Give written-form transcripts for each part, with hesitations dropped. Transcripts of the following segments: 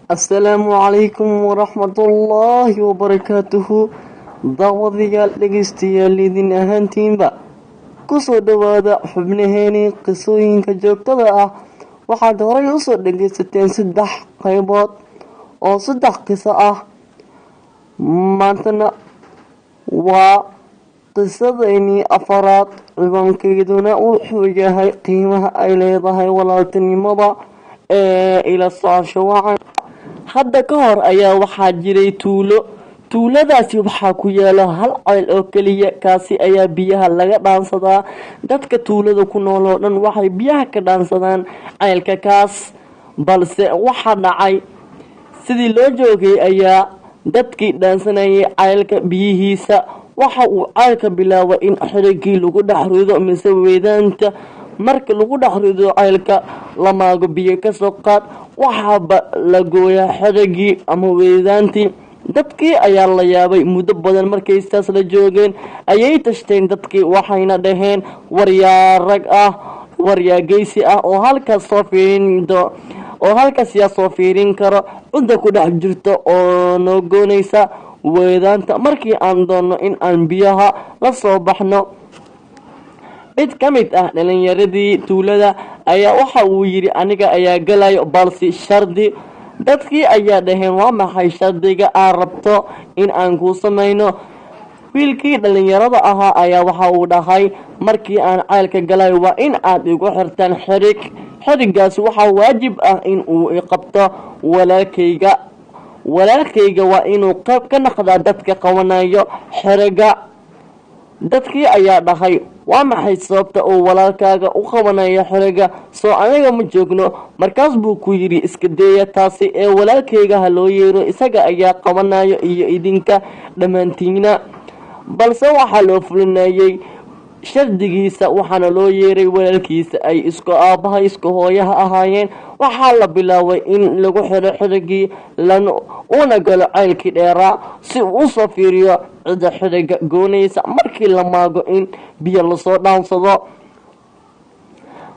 Asalaamu calaykum waraxmatullaahi wabarakaatuhu. Daawadayaal, dhegeystayaal, idin ahaantiinba kusoo dhowaada xubnaheenii qisooyinka joogtada ah. Waxaad horay usoo dhageysateen saddex qaybood oo saddex qiso ah. Maantana waa qisadeynii afaraad, ciwaankeeduna wuxuu yahay qiimaha ay leedahay walaaltinimada ee ila socosho wacan. Hadda ka hor ayaa waxaa jiray tuulo. Tuuladaasi waxaa ku yaala hal ceel oo keliya. Kaasi ayaa biyaha laga dhaansadaa. Dadka tuulada ku nool oo dhan waxay biyaha ka dhaansadaan ceelka kaas. Balse waxaa dhacay, sidii loo joogay ayaa dadkii dhaansanayay ceelka biyihiisa, waxa uu ceelka bilaabay in xirigii lagu dhex rido mise weedaanta. Marka lagu dhex rido ceelka, lamaago biyo kasoo qaad, waxaaba la gooyaa xirigii ama weedaantii. Dadkii ayaa la yaabay. Muddo badan markay saas la joogeen ayay tashteen dadkii, waxayna dhaheen: "Waryaa rag ah, waryaa geysi ah oo halkaas soo fiirin, oo halkaas yaa soo fiirin karo cidda ku dhex jirta oo noo goonaysa weedaanta markii aan doonno in aan biyaha la soo baxno?" Mid ka mid ah dhalinyaradii tuulada ayaa waxa uu yidhi: "Aniga ayaa galayo, balse shardi." Dadkii ayaa dhaheen: "Waa maxay shardiga aan rabto in aan kuu samayno?" Wiilkii dhalinyarada ahaa ayaa waxa uu dhahay: "Markii aan ceelka galayo waa in aad igu xirtaan xirig. Xirigaasi waxaa waajib ah in uu iqabto walaalkayga. Walaalkayga waa inuu qayb ka naqdaa dadka qabanayo xiriga." Dadkii ayaa dhahay: "Waa maxay sababta uu walaalkaaga u qabanayo xiriga? Soo aniga ma joogno?" Markaas buu ku yidhi: "Iska deeya taasi ee walaalkayga ha loo yeero, isaga ayaa qabanayo iyo idinka dhammaantiina." Balse waxaa loo fulinayay shardigiisa, waxaana loo yeeray walaalkiisa ay isku aabbaha isku hooyaha ahaayeen. Waxaa la bilaabay in lagu xiro xirigii, una galo ceylkii dheeraa si uu usoo fiiriyo cidda xiriga goonaysa markii la maago in biyo lasoo dhaansado.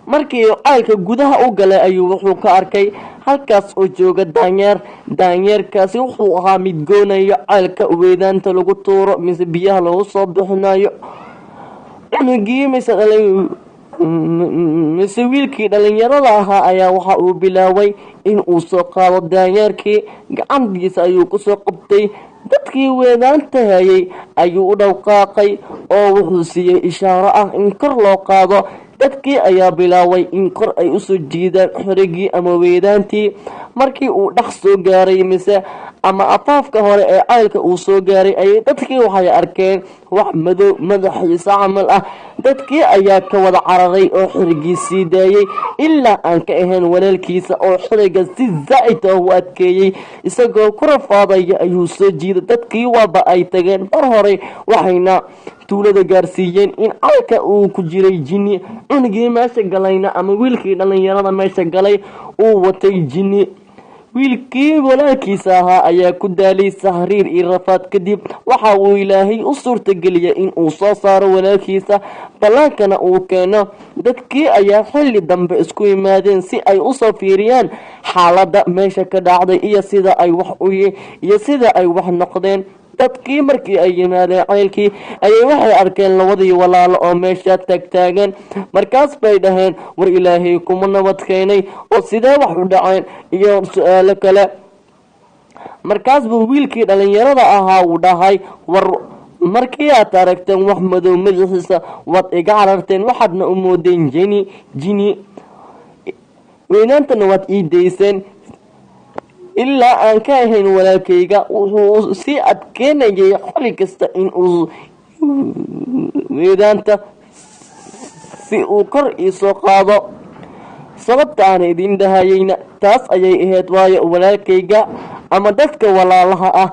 Markii ceylka gudaha u galay ayuu wuxuu ka arkay halkaas oo jooga daanyeer. Daanyeerkaasi wuxuu ahaa mid goonayo ceylka weedaanta lagu tuuro mise biyaha lagu soo bixinayo. Cunugii mise wiilkii dhalinyarada ahaa ayaa waxa uu bilaabay in uu soo qaado daanyeerkii. Gacantiisa ayuu kusoo qabtay. Dadkii weedaanta hayay ayuu u dhawqaaqay oo wuxuu siiyey ishaaro ah in kor loo qaado. Dadkii ayaa bilaabay in kor ay usoo jiidaan xirigii ama weedaantii. Markii uu dhex soo gaaray mise ama afaafka hore ee ceylka uu soo gaaray ayay dadkii waxay arkeen wax madow madaxiisa camal ah. Dadkii ayaa ka wada cararay oo xirigii sii daayey, ilaa aan ka ahayn walaalkiisa oo xiriga si zaa'id ah u adkeeyey. Isagoo ku rafaadaya ayuu soo jiiday. Dadkii waaba ay tageen bar horay, waxayna tuulada gaarsiiyeen in ceylka uu ku jiray jinni, cunugii meesha galayna ama wiilkii dhalinyarada meesha galay uu watay jinni. Wiilkii walaalkiisa ahaa ayaa ku daalay sahriir iyo rafaad. Kadib waxa uu Ilaahay u suurtageliyay in uu soo saaro walaalkiisa, ballaankana uu keeno. Dadkii ayaa xilli dambe isku yimaadeen si ay usoo fiiriyaan xaaladda meesha ka dhacday iyo sida ay wax noqdeen. Dadkii markii ay yimaadeen ceylkii ayay waxay arkeen labadii walaalo oo meesha taagtaagan. Markaas bay dhaheen: "War Ilaahay kuma nabad keenay, oo sidee wax u dhaceen?" iyo su-aalo kale. Markaas buu wiilkii dhalinyarada ahaa uu dhahay: "War markii aad aragteen wax madow madaxiisa waad iga cararteen, waxaadna u moodeen jini jini, weynaantana waad ii dayseen, ilaa aan ka ahayn walaalkayga. Wuxuu sii adkeynayay xili kasta in uu weedaanta si uu kor iisoo qaado. Sababta aan idin dhahayeyna taas ayay ahayd, waayo walaalkayga ama dadka walaalaha ah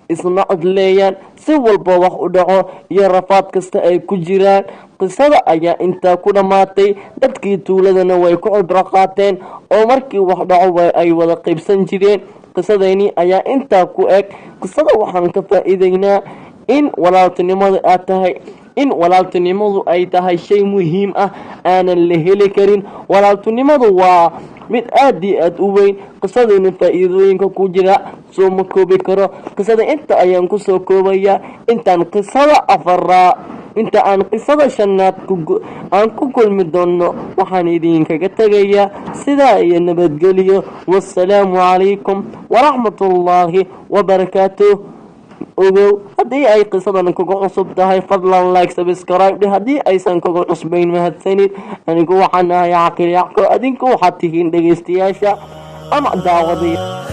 isma codleeyaan, si walba wax u dhaco iyo rafaad kasta ay ku jiraan." Qisada ayaa intaa ku dhammaatay. Dadkii tuuladana way ku cibro qaateen oo markii wax dhaco ay wada qaybsan jireen. Qisadayni ayaa intaa ku eg. Qisada waxaan ka faa-iideynaa in walaaltinimadu aad tahay in walaaltinimadu ay tahay shay muhiim ah aanan la heli karin. Walaaltinimadu waa mid aad iyo aad u weyn. Qisadayna faa-iidooyinka ku jira soo ma koobi karo. Qisada inta ayaan kusoo koobayaa. Intaan qisada afaraa, inta aan qisada shanaad aan ku kulmi doonno, waxaan idinkaga tegayaa sidaa iyo nabadgeliyo. Wasalaamu calaykum waraxmatullaahi wabarakaatuh. Ogow, haddii ay qisadan kuga cusub tahay, fadlan like, subscribe dheh. Haddii aysan kuga cusbayn, mahadsanid. Anigu waxaan ahay Caqil Yacko, adinku waxaad tihiin dhegaystayaasha ama daawadaya.